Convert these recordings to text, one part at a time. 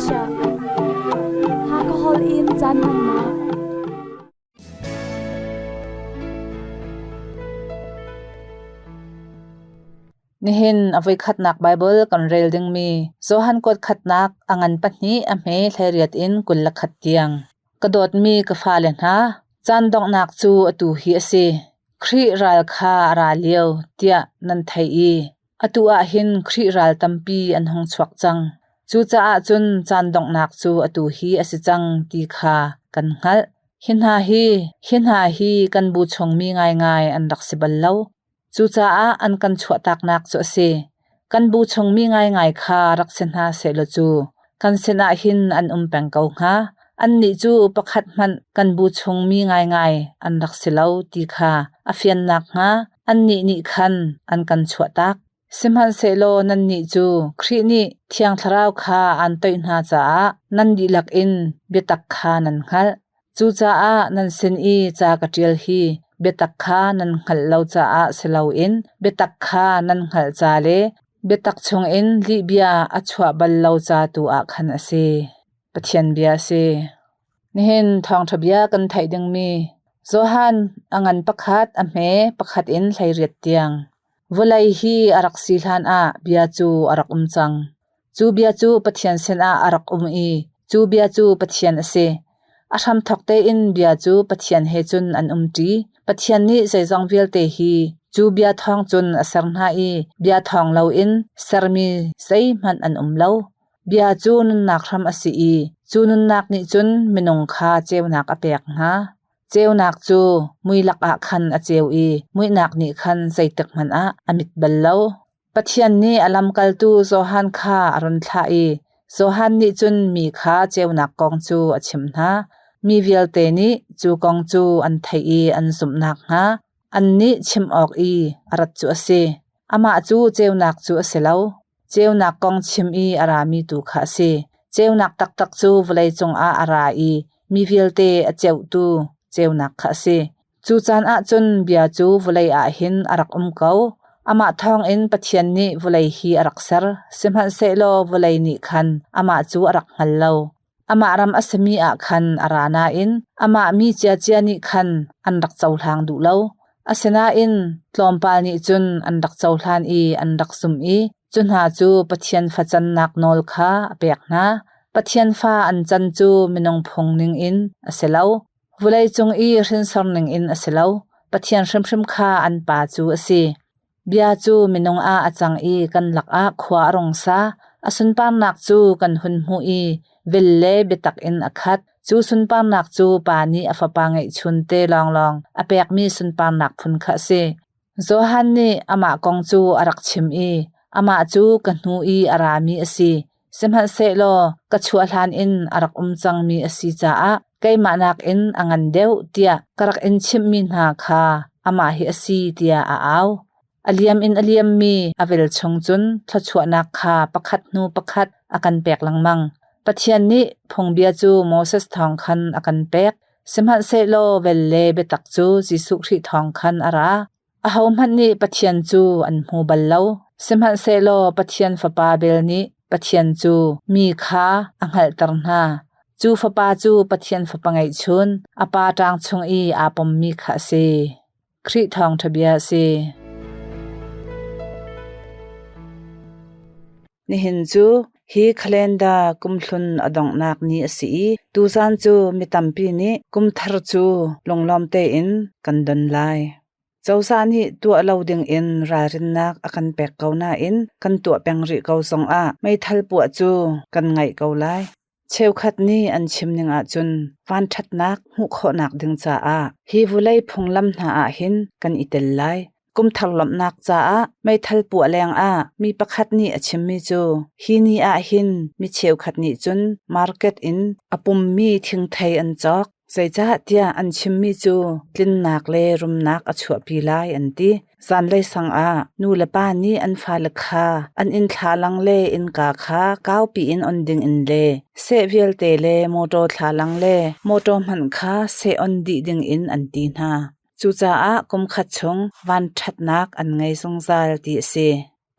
Asia. Hakha holh in caan hmannak. Nihin a voikhatnak Baibal kan rel dingmi Johan kuat khatnak a ngan pahnih a hme hleiriat in 21 tiang. Ka dawtmi ka fale hna, caan donghnak cu atu hi a si. Khrih ral kha a ra lio tiah nan theih i atu ah hin Khrih ral tampi an hung chuak cang. Cucaah cun caan donghnak cu atu hi a si cang ti kha kan hngalh. Hi hna hi, hi hna hi kan bu chungmi ngaingai an rak si bal lo. Cucaah an kan chuahtaknak cu a si. Kan bu chungmi ngaingai kha rak si hna sehlaw cu kan sinah hin an um peng ko hnga. Annih cu pakhat hmanh kan bu chungmi ngaingai an rak si lo ti kha a fian nakhnga annih nih khan an kan chuahtak. Sihmanhsehlaw nannih cu Khrih nih Thiang Thlarau kha aan toih hna caah nan dihlak in biatak kha nan hngalh. Cucaah nan sin i ca ka ṭial hi biatak kha nan hngalh lo caah si loin biatak kha nan hngalh ca le biatak chungin lihbia a chuah bal lo ca tu ah khan a si. Pathian bia a si. Nihin thawngṭha bia kan theih dingmi Johan a ngan pakhat a hme pakhat in 18 tiang. Vawlei hi a rak si hlan ah bia cu a rak um cang. Cu bia cu Pathian sinah a rak um i cu bia cu Pathian a si. A hramthawk tein bia cu Pathian he cun an umṭi. Pathian nih zeizong vialte hi cu bia thawng cun a ser hna i bia thawng loin sermi zeihmanh an um lo. Bia cu nunnak hram a si i cu nunnak nih cun minung kha ceunak a pek hna. Ceunak cu mui lakah khan a ceu i muihnak nih khan zeitikhmanh ah a mit bal lo. Pathian nih a lamkaltu Johan kha a run thlah i Johan nih cun mi kha ceunak kong cu a chimh hna. Mi vialte nih cu kong cu an theih i an zumh nakhnga annih chimh awk i a rat cu a si. Amah cu ceunak cu a si lo. Ceunak kong chim i a rami tu kha a si. Ceunak taktak cu vawleicung ah a ra i mi vialte a ceuhtu ceunak kha a si. Cu caan ah cun bia cu vawlei ah hin a rak um ko. Amah thawngin Pathian nih vawlei hi a rak ser, sihmanhsehlaw vawlei nih khan amah cu a rak hngal lo. Amah ram a simi ah khan a ra nain amah mi ciacia nih khan an rak cohlang duh lo. Asinain tlawmpal nih cun an rak cohlan i an rak zumh i cu hna cu Pathian facannak nawl kha a pek hna. Pathian fa an can cu minung phung ningin a si lo. Vawleicung i hrinsor ningin a si lo. Pathian hrimhrim kha an pa cu a si. Bia cu minung ah a cang i kan lakah khua a rung sa. A sunparnak cu kan hun hmuh i vel le biatak in a khat. Cu sunparnak cu Pa nih a Fapa ngeihchun te lawnglawng a pekmi sunparnak phun kha a si. Johan nih amah kong cu a rak chim i amah cu ka hnu i a rami a si. Sihmanhsehlaw ka chuah hlan in a rak um cangmi a si caah keimah nakin a ngan deuh tiah ka rak in chimhmi hna kha amah hi a si tiah a au. A liam in a liammi a vel chung cun thluachuahnak kha pakhat hnu pakhat a kan pek lengmang. Pathian nih phungbia cu Moses thawng khan a kan pek. Sihmanhsehlaw vel le biatak cu Jesuh Khrih thawng khan a ra. Ahohmanh nih Pathian cu an hmu bal lo. Sihmanhsehlaw Pathian Fapa bel nih Pathian cu mi kha a hngalhter hna. Cu Fapa cu Pathian Fapa ngeihchun, a Pa ṭang chung i aa pommi kha a si. Khrih thawngṭha bia a si. Nihin cu hi calendar kumhlun a donghnak ni a si i tuzan cu mi tampi nih kumthar cu lunglawm tein kan don lai. Cozah nih tuah lo dingin ralrinnak a kan pek ko nain kan tuah peng rih ko zongah meithal puah cu kan ngaih ko lai. Cheukhat nih an chim ning ahcun vanṭhatnak hmuh khawhnak ding caah hi vawlei phunglam hna ah hin kan i tel lai. Kumthar lawmhnak caah meithal puah lengah mi pakhat nih a chimmi cu hi ni ah hin mi cheukhat nih cun market in a pummi thingthei an cawk. Zeicahtiah an chimmi cu tlinnak le rumnak a chuahpi lai an ti. Zanlei sang ah nu le pa nih an fale kha an inn thlalang le innka kha kaupi in on ding in le seh vialte le mawṭaw thlalang le mawṭaw hmanh kha seh on dih ding in an ti hna. Cucaah kumkhat chung vanṭhatnak an ngei zungzal ti a si.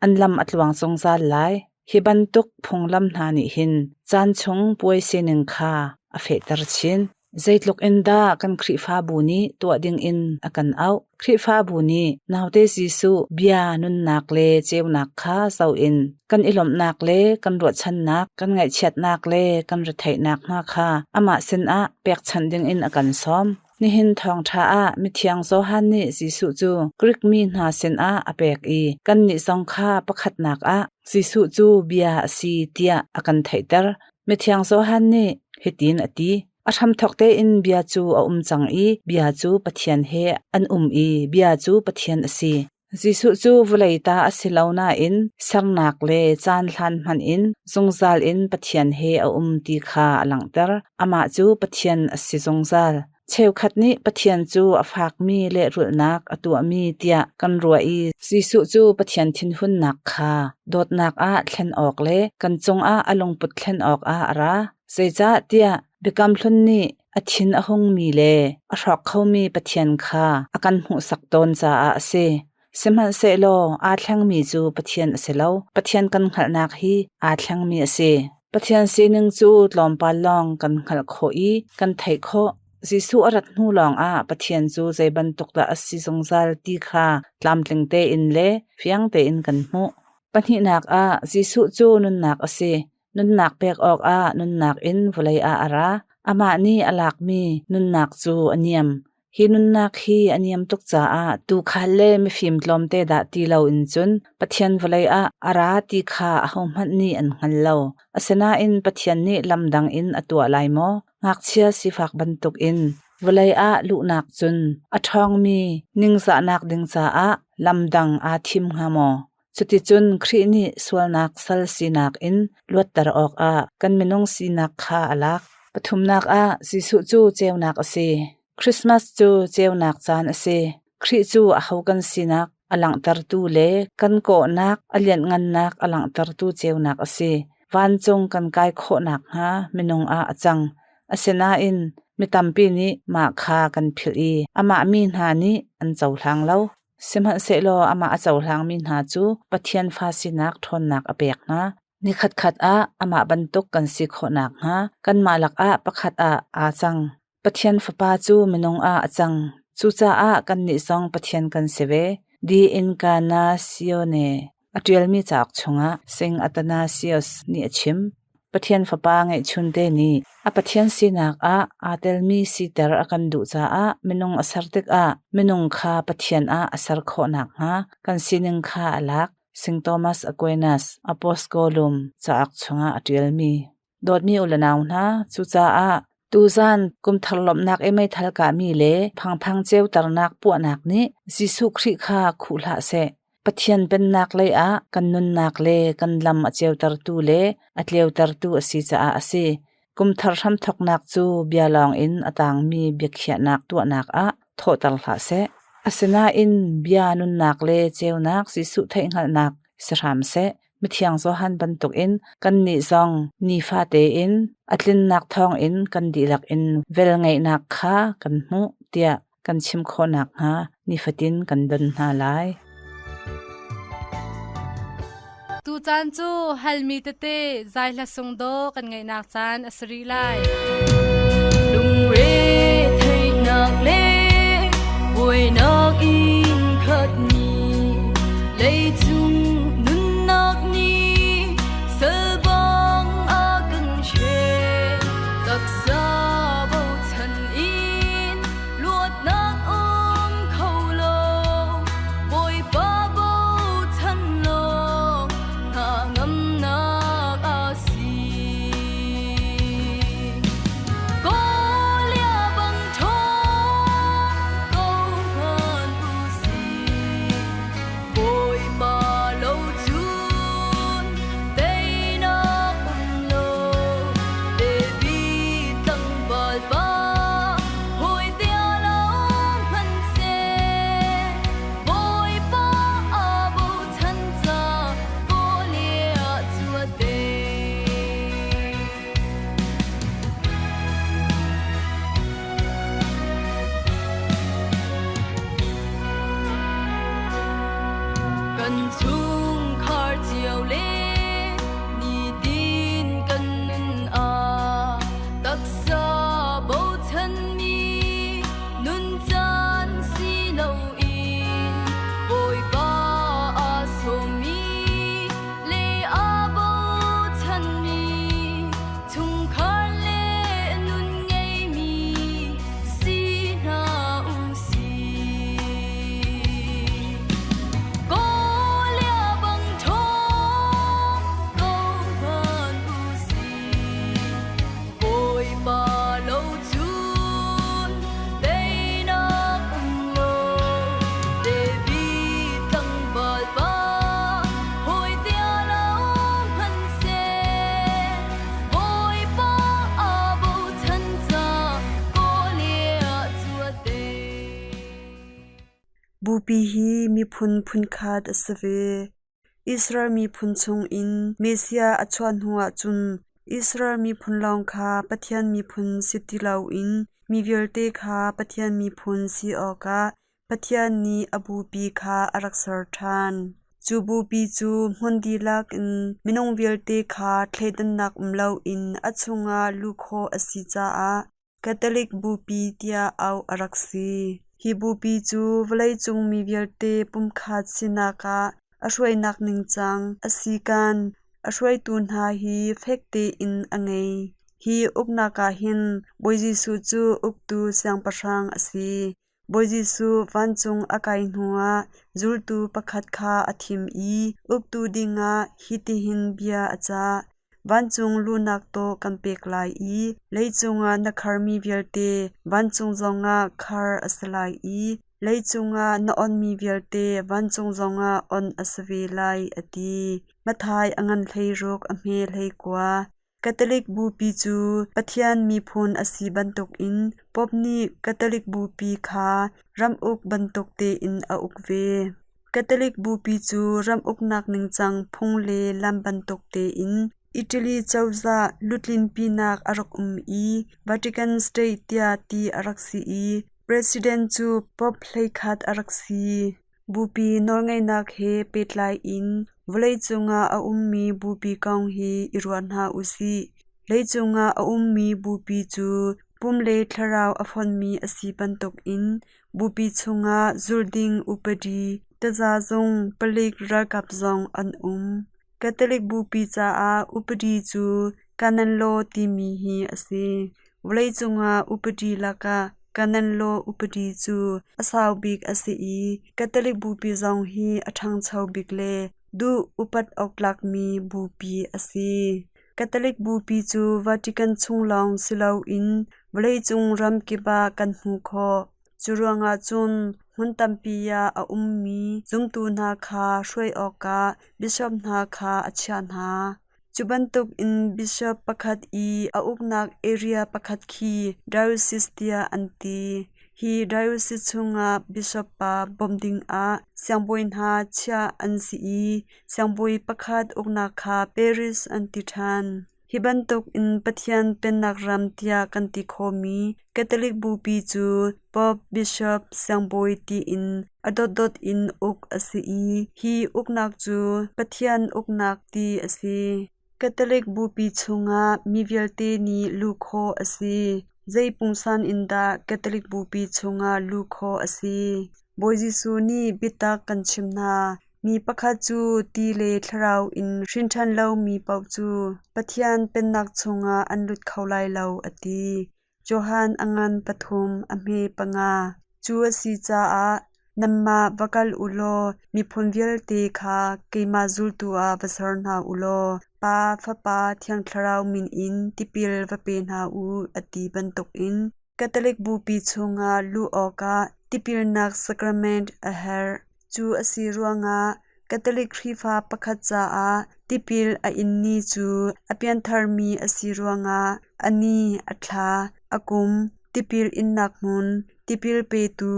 An lam a tluang zungzal lai. Hi bantuk phunglam hna nih hin caan chung puai sining kha a fehter chin. Zeitluk in dah kan Khrihfabu nih tuah dingin a kan auh? Khrihfabu nih naute Jesuh bia nunnak le ceunak kha zoh in kan i lawmhnak le kan ruahchannak, kan ngaihchiatnak le kan retheihnak hna kha amah sinah pekchanh dingin a kan sawm. Nihin thawngṭha ah mithiang Johan nih Jesuh cu Grik mi hna sinah a pek i kannih zong kha pakhatnak ah Jesuh cu bia a si tiah a kan theihter. Mithiang Johan nih hitin a ti, A hramthawk tein bia cu a um cang i bia cu Pathian he an um i bia cu Pathian a si. Jesuh cu vawlei ta a si lo nain sernak le caan hlan hmanh in zungzal in Pathian he a um ti kha a langhter. Amah cu Pathian a si zungzal. Cheukhat nih Pathian cu a fakmi lehrulhnak a tuahmi tiah kan ruah i Jesuh cu Pathian thinhunnak kha dawtnak ah thlen awk le kan cungah a lungput thlen awkah a ra. Zeicahtiah Biakam Hlun nih a thin a hungmi le a hrawk khomi Pathian kha a kan hmuhsak tawn caah a si. Sihmanhsehlaw aa thlengmi cu Pathian a si lo. Pathian kan hngalhnak hi aa thlengmi a si. Pathian sining cu tlawmpal lawng kan hngalh khawh i kan theih khawh. Jesuh a rat hnu lawngah Pathian cu zei bantuk dah a si zungzal ti kha tlamtling tein le fiang tein kan hmuh. Pahnihnak ah, Jesuh cu nunnak a si. Nunnak pek awkah nunnak in vawlei ah a ra. Amah nih a lakmi nunnak cu a niam. Hi nunnak hi a niam tuk caah tuukhal le mifim tlawmte dah ti loin cun Pathian vawlei ah a ra ti kha ahohmanh nih an hngal lo. Asinain Pathian nih lam dang in a tuah lai maw? Ngakchia sifak bantukin vawlei ah luhnak cun a ṭhawngmi ningzahnak ding caah lam dang aa thim hnga maw? Cuticun Khrih nih sualnak sal sinak in luatter awkah kan minung sinak kha a lak. Pathumnak ah Jesuh cu ceunak a si. Christmas cu ceunak caan a si. Khrih cu aho kan sinak a langhtertu le kan kawhnak a lianhngannak a langhtertu ceunak a si. Vancung kan kai khawh nakhnga minung ah a cang. Asinain mi tampi nih mah kha kan philh i amah mi hna nih an cohlang lo. Sihmanhsehlaw amah a cohlangmi hna cu Pathian fa sinak ṭhawnnak a pek hna. Nikhatkhat ah amah bantuk kan si khawh nakhnga kanmah lakah pakhat ah aa cang. Pathian Fapa cu minung ah a cang. Cucaah kannih zong Pathian kan si ve. De Incarnatione a ṭialmi cauk chungah Saint Athanasius nih a chim. Pathian Fapa ngeihchunte nih a Pathian sinak ah aa telmi siter a kan duh caah minung a ser tikah minung kha Pathian ah a ser khawh nakhnga kan sining kha a lak. Saint Thomas Aquinas Apostolum cauk chungah a ṭialmi. Dawtmi u le nau hna, cucaah tuzan kumthar lawmhnak i meithal kahmi le phangphang ceuternak puahnak nih Jesuh Khrih kha khuh hlah seh. Pathian Pennak lei ah kan nunnak le kan lam a ceutertu le a tleutertu a si caah a si. Kumthar hramthawknak cu bia lawngin a tangmi biakhiahnak tuahnak ah thawhter hlah seh. Asinain bia nunnak le ceunak Jesuh theihhngalhnak si hram seh. Mithiang Johan bantukin kannih zong nifate in a tlinnak thawngin kan dihlak in velngeihnak kha kan hmuh tiah kan chim khawh nakhnga nifatin kan don hna lai. Tucaan cu halmi tete zaihla sungdaw kan ngeihnak caan a si rih lai. Lungre theihnak le buainak in khatmi leicung nunnak nih salbang a kan hren. Taksa bochan in luatnak um kho lo, Bawipa bochan law hna ngamnak a si. Kawl bang ṭhawng ko hnga. Bupi hi miphun phunkhat a si ve. Israel miphun chungin Messiah a chuah hnuah cun Israel miphun lawng kha Pathian miphun si ti loin mi vialte kha Pathian miphun si awkah Pathian nih a bupi kha a rak ser ṭhan. Cu bupi cu hmun dihlak in minung vialte kha thleidannak um loin a chungah luh khawh a si caah Catholic Bupi tiah auh a rak si. Hi bupi cu vawleicung mi vialte pumkhat sinak ah a hruainak ningcang a sikan a hruaitu hna hi fek tein a ngei. Hi uknak ah hin Bawi Jesuh cu uktu siangpahrang a si. Bawi Jesuh vancung a kai hnuah zultu pakhat kha a thim i uktu dingah hitihin bia a cah: Vancung luhnak tawh kan pek lai i leicung ah na kharmi vialte vancung zongah khar a si lai i leicung ah na onmi vialte vancung zongah on a si ve lai, a ti. Matthai a ngan 16 a hme 19. Catholic Bupi cu Pathian miphun a si bantukin Pope nih Catholic Bupi kha ramuk bantuk tein a uk ve. Catholic Bupi cu ram uknak ningcang phung le lam bantuk tein Italy cozah lutlinpinak a rak um i Vatican State tiah ti a rak si i President cu Pope 11 a rak si. Bupi nawlngeihnak he pehtlai in vawleicung ah a ummi bupi kong hi i ruah hna u sih. Leicung ah a ummi bupi cu pum le thlarau a fonhmi a si bantukin bupi chungah zulhding upadi, tazazung, palik ralkap zong an um. Catholic bupi caah upadi cu Canon Law timi hi a si. Vawleicung ah upadi lakah Canon Law upadi cu a sau bik a si i Catholic bupi zong hi a ṭhangcho bik le duh upat awk tlakmi bupi a si. Catholic bupi cu Vatican chung lawng si loin vawleicung ram kip ah kan hmuh khawh. Cu ruangah cun hmun tampi ah a ummi zumtu hna kha hruai awkah bishop hna kha a chiah hna. Cu bantukin bishop pakhat i a uknak area pakhat khi diocese tiah an ti. Hi diocese chungah bishop pa bawmh dingah siangbawi hna chiah an si i siangbawi pakhat uknak kha parish an ti ṭhan. Hi bantuk in Pathian Pennak ram tiah kan ti khawhmi Catholic Bupi cu Pope, Bishop, Siangbawi tiin a dotdot in uk a si i hi uknak cu Pathian uknak ti a si. Catholic Bupi chungah mi vialte nih luh khawh a si. Zei pungsan in dah Catholic Bupi chungah luh khawh a si? Bawi Jesuh nih biatak kan chim hna. Mi pakhat cu ti le thlarau in hrinṭhan lomi paoh cu Pathian Pennak chungah an lut kho lai lo, a ti. Johan a ngan pathum, a hme panga. Cu a si caah nanmah va kal u law miphun vialte kha keimah zultu ah va ser hna u law Pa, Fapa, Thiang Thlarau min in tipil va pe hna u, a ti bantukin Catholic Bupi chungah luh awkah tipilnak sacrament a herh. Cu a si ruangah Catholic Khrihfa pakhat caah tipil a inmi cu a piantharmi a si ruangah a ni, a thla, a kum, tipil innak hmun, tipil petu,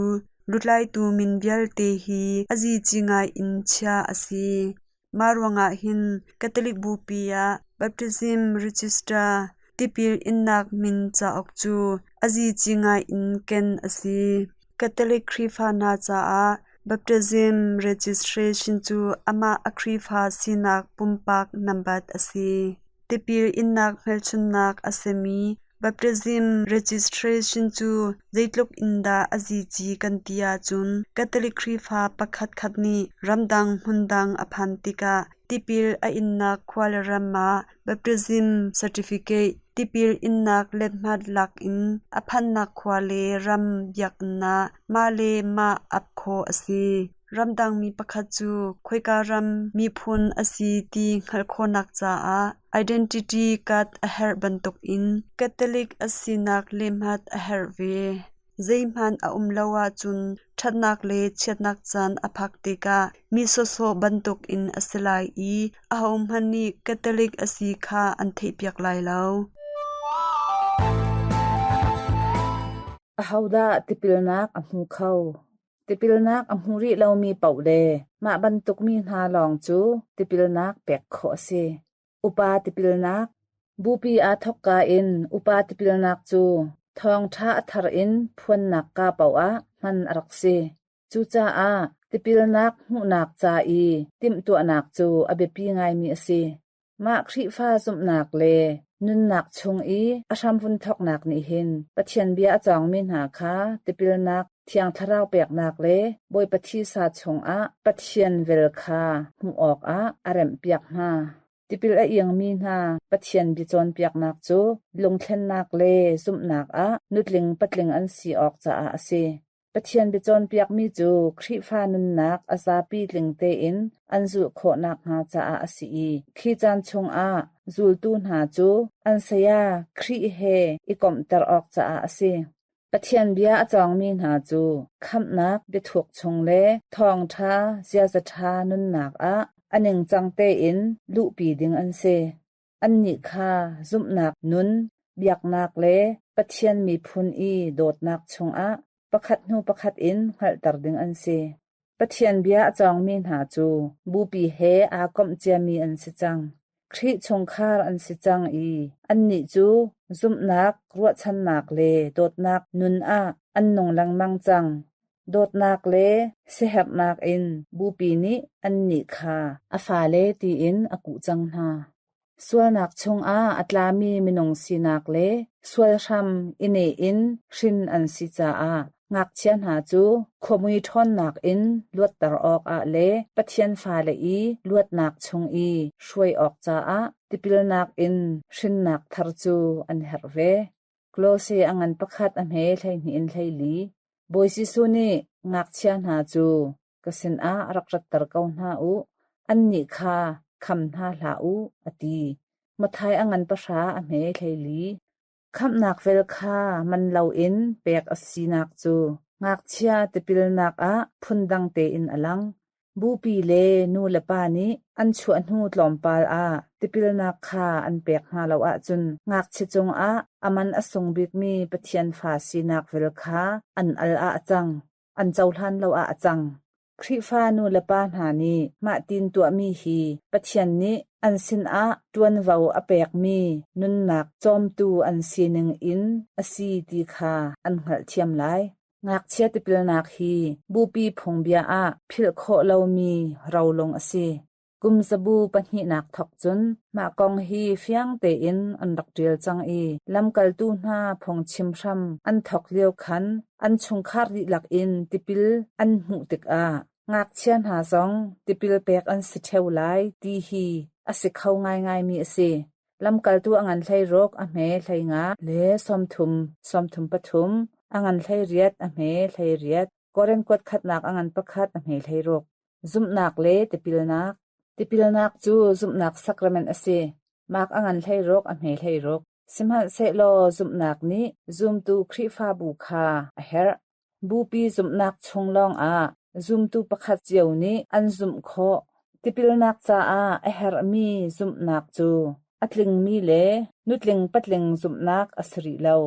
lutlaitu min vialte hi a zici ngai in chiah a si. Mah ruangah hin Catholic Bupi ah Baptism Register tipil innak min cauk cu a zici ngai in ken a si. Catholic Khrihfa hna caah Baptism Registration cu amah a Khrihfa sinak pumpak nambat a si. Tipil innak hmelchunhnak a simi Baptism registration cu zeitluk in dah a zici kan ti ahcun Catholic Khrihfa pakhatkhat nih ramdang hmundang a phan tikah tipil a innak khua le ram ah baptism certificate tipil innak lethmat lak in a phannak khua le ram biakinn ah mah le mah ap khawh a si. Ramdangmi pakhat cu khoika ram miphun a si ti hngalh khawhnak caah identity card a herh bantukin Catholic a sinak lehhmat a herh ve. Zeihmanh a um lo ahcun ṭhatnak le chiatnak caan a phak tikah mi sawsawh bantukin a si lai i ahohmanh nih Catholic a si kha an theihpiak lai lo. Ahodah tipilnak a hmu kho? Tipilnak a hmu rih lomi paoh le mah bantuk mi hna lawng cu tipilnak pek khawh a si. Upa tipilnak Bupi aa thawkka in upa tipilnak cu thawngṭha a thar in phuannak ka paoh ah hman a rak si. Cucaah tipilnak hmuhnak ca i timhtuahnak cu a biapi ngaimi a si. Mah Khrihfa zumhnak le nunnak chung i a hram vun thawknak nih hin Pathian bia a cawngmi hna kha tipilnak, Thiang Thlarau peknak le Bawipa thisa chungah Pathian vel kha hmuh awkah a remhpiak hna. Tipil a iangmi hna Pathian bia cawnpiaknak cu lungthlennak le zumhnak ah nutling patling an si awk caah a si. Pathian biacawnpiakmi cu Khrihfa nunnak a zapi tling tein an zulh khawh nakhnga caah a si i khi caan chungah zultu hna cu an saya Khrih he i komhter awk caah a si. Pathian bia a cawngmi hna cu khamhnak biathuk chung le thawngṭha ziaza ṭha nunnak ah a ningcang tein luhpi ding an si. Annih kha zumhnak nun, biaknak le Pathian miphun i dawtnak chungah pakhat hnu pakhat in hngalhter ding an si. Pathian bia a cawngmi hna cu bupi he aa komh ciami an si cang. Khrih chungkhar an si cang i annih cu zumhnak, ruahchannak le dawtnak nun ah an nung lengmang cang. Dawtnak le siaherhnak in bupi nih annih kha a fale tiin a kuh cang hna. Sualnak chungah a tlami minung sinak le sual hram i neh in hrin an si caah ngakchia hna cu khuamui ṭhawnnak in luatter awkah le Pathian fale i luatnak chung i hruai awk caah tipilnak in hrinnak thar cu an herh ve. Kolose a ngan pakhat a hme 12 in 14. Bawi Jesuh nih ngakchia hna cu ka sinah rak ratter ko hna u, annih kha kham hna hlah u, a ti. Matthai a ngan pahra a hme 14. Khamhnak vel kha man loin pek a sinak cu ngakchia tipilnak ah phundang tein a lang. Bupi le nu le pa nih an chuah hnu tlawmpal ah tipilnak kha an pek hna lo ahcun ngakchia cungah a man a sung bikmi Pathian fa sinak vel kha an al ah a cang, an cohlan lo ah a cang. Khrihfa nu le pa hna nih mah tin tuahmi hi Pathian nih an sinah ṭuanvo a pekmi nunnak cawmtu an sining in a si ti kha an hngalhthiam lai. Ngakchia tipilnak hi bupi phungbia ah philh khawh lomi rolung a si. Kum zabu pahnihnak thawk cun mah kong hi fiang tein an rak ṭial cang i lamkaltu hna phungchim hram an thawk lio khan an chungkhar dihlak in tipil an hmuh tikah ngakchia hna zong tipil pek an si ṭheo lai ti hi a si kho ngaingaimi a si. Lamkaltu a ngan 16 a hme 15 le 30, 33, a ngan 18 a hme 18, Korin kuat khatnak a ngan pakhat a hme 16. Zumhnak le tipilnak. Tipilnak cu zumhnak sacrament a si. Mark a ngan 16 a hme 16. Sihmanhsehlaw zumhnak nih zumtu Khrihfabu kha a herh. Bupi zumhnak chung lawngah zumtu pakhat cio nih an zumh khawh. Tipilnak caah a herhmi zumhnak cu a tlingmi le nutling patling zumhnak a si rih lo.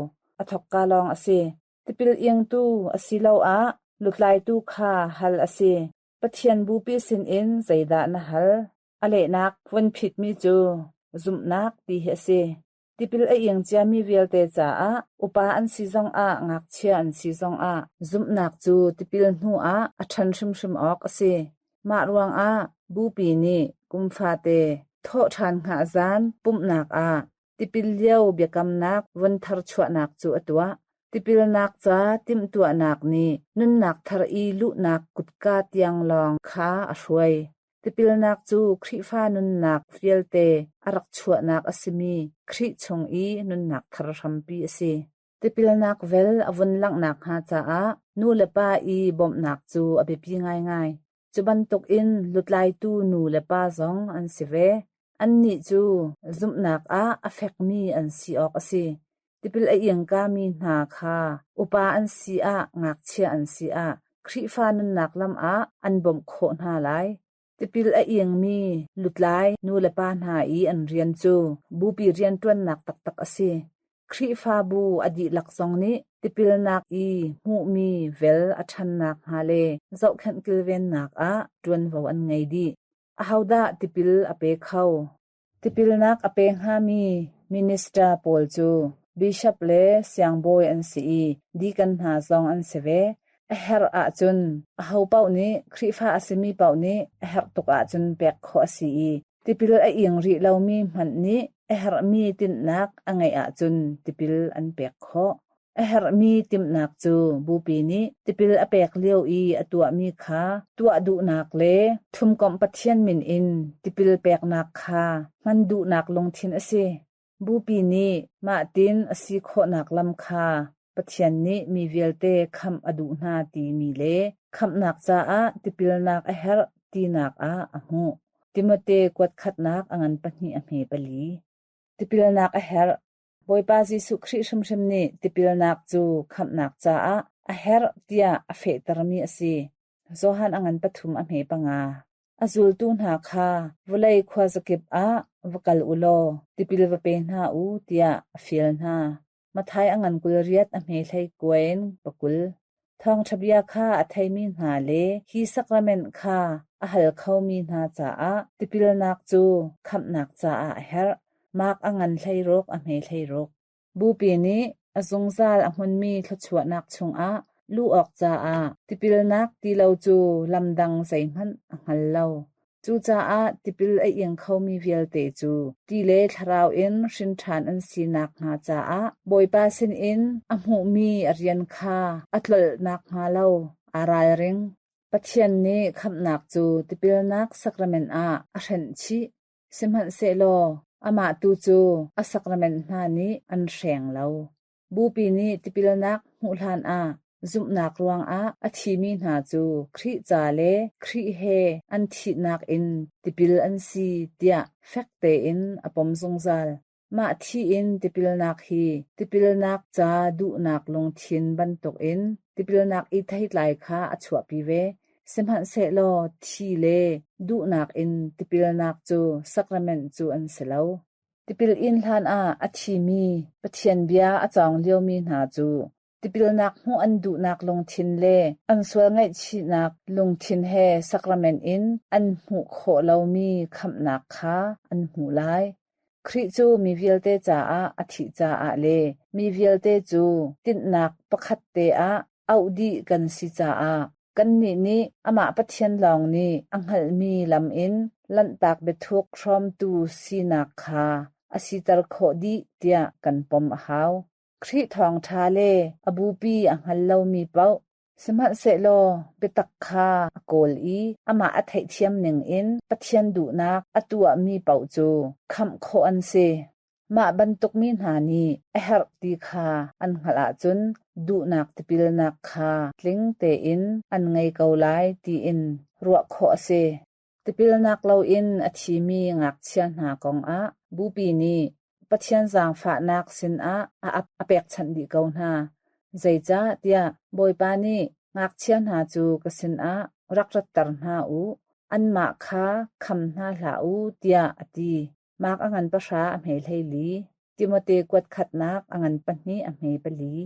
A thawkka lawng a si. Tipil ingtu asiloah lutlaitu kha hal a si. Pathian bupi sinin zeidah na hal? A lehnak vun phitmi cu zumhnak ti hi a si. Tipil a ing ciami vialte caah upa an si zongah ngakchia an si zongah zumhnak cu tipil hnuah a ṭhan hrimhrim awk a si. Mah ruangah bupi nih kum fate thawhṭhan hngah zan pumhnak ah tipil lio biakamnak vun tharchuahnak cu a tuah. Tipilnak ca timhtuahnak nih nunnak thar i luhnak kutka tiang lawng kha a hruai. Tipilnak cu Khrihfa nunnak vialte a rak chuahnak a simi Khrih chung i nunnak thar hrampi a si. Tipilnak vel a vun langhnak hnga caah nu le pa i bawmhnak cu a biapi ngaingai. Cu bantukin lutlaitu nu le pa zong an si ve. Annih cu zumhnak ah a fekmi an si awk a si. Tipil a ingkami hna kha upa an si ah ngakchia an si ah Khrihfa nunnak lam ah an bawmh khawh hna lai. Tipil a ingmi lutlai nulepa hna i an rian cu bupi rianṭuannak taktak a si. Khrihfabu a dihlak zong nih tipilnak i hmuhmi vel a ṭhan nakhnga le zohkhenh kilvennak ah ṭuanvo an ngei dih. Ahodah tipil a pe kho? Tipilnak a pe hngami minister pawl cu bishop le siangbawi an si i deacon hna zong an si ve. A herh ahcun ahopaoh nih Khrihfa a simi paoh nih a herh tuk ahcun pek khawh a si i tipil a ing rih lomi hmanh nih a herhmi tinhnak a ngeih ahcun tipil an pek khawh. A herhmi timhnak cu bupi nih tipil a pek lio i a tuahmi kha tuah duhnak le thumkomh Pathian min in tipil peknak kha hman duhnak lungthin a si. Bupi nih mahtin a si khawhnak lam kha Pathian nih mi vialte khamh a duh hna timi le khamhnak caah tipilnak a herh tinak ah a hmuh. Timote kuat khatnak a ngan pahnih a hme pali. Tipilnak a herh. Bawipa Jesuh Khrih hrimhrim nih tipilnak cu khamhnak caah a herh tiah a fehtermi a si. Johan a ngan pathum a hme panga. A zultu hna kha vawlei khuazakip ah va kal u law tipil va pe hna u tiah a fial hna. Matthai a ngan 20 riat a hme hlei kuain pakul. Thawngṭha bia kha a theimi hna le hi sakrament kha a hal khomi hna caah tipilnak cu khamhnak caah a herh. Mark a ngan 16 a hme 16. Bupi nih a zungzal a hmunmi thluachuahnak chungah luh awk caah tipilnak ti lo cu lam dang zeihmanh a hngal lo. Cucaah tipil a ing khomi vialte cu ti le thlarau in hrin ṭhan an si nakhnga caah Bawipa sinin a hmuhmi a rian kha a tlolh nakhnga lo aa ralring. Pathian nih khamhnak cu tipilnak sakrament ah a hrenh chih. Sihmanhsehlaw amah tu cu a sakrament hna nih an hreng lo. Bupi nih tipilnak hmuh hlanah zumhnak ruangah a thimi hna cu Khrih ca le Khrih he an thihnak in tipil an si tiah fek tein a pom zungzal. Mah thi in tipilnak hi tipilnak ca duhnak lungthin bantukin tipilnak i theitlai kha a chuahpi ve. Sihmanhsehlaw thi le duhnak in tipilnak cu sakrament cu an si lo. Tipil in hlanah a thimi Pathian bia a cawng liomi hna cu tipilnak hmuh an duhnak lungthin le an sual ngaihchihnak lungthin he sakrament in an hmuh khawh lomi khamhnak kha an hmuh lai. Khrih cu mi vialte caah a thih caah le mi vialte cu tinhnak pakhat te ah auh dih kan si caah Kannih nih amah Pathian lawng nih a hngalhmi lam in Lanhtak biathuk hrawmtu sinak kha a siter khawh dih tiah kan pom a hau. Khrih thawngṭha le a bupi a hngal lomi paoh, sihmanhsehlaw biatak kha a kawl i amah a theihthiam ningin Pathian duhnak a tuahmi paoh cu khamh khawh an si. Mah bantuk mi hna nih a herh ti kha an hngalh ahcun duhnak tipilnak kha tling tein an ngei ko lai tiin ruah khawh a si. Tipilnak loin a thimi ngakchia hna kongah Bupi nih Pathian zaangfahnak sinah a ap a pekchanh dih ko hna. Zeicah tiah Bawipa nih ngakchia hna cu ka sinah rak ratter hna u, anmah kha kham hna hlah u tiah a ti. Mark a ngan pahra a hme 14, Timote kuat khatnak a ngan pahnih a hme pali.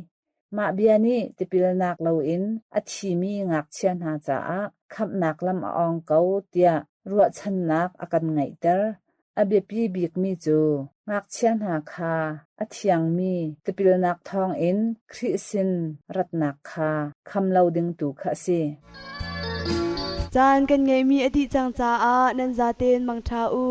Mah bia nih tipilnak loin a thimi ngakchia hna caah khamhnak lam a awng ko tiah ruahchannak a kan ngeihter. A biapi bikmi cu ngakchia hna kha a thiangmi tipilnak thawngin Khrih sin ratnak kha kham lo ding tu kha a si. Caan kan ngeihmi a dih cang caah nan zaten mangṭha u.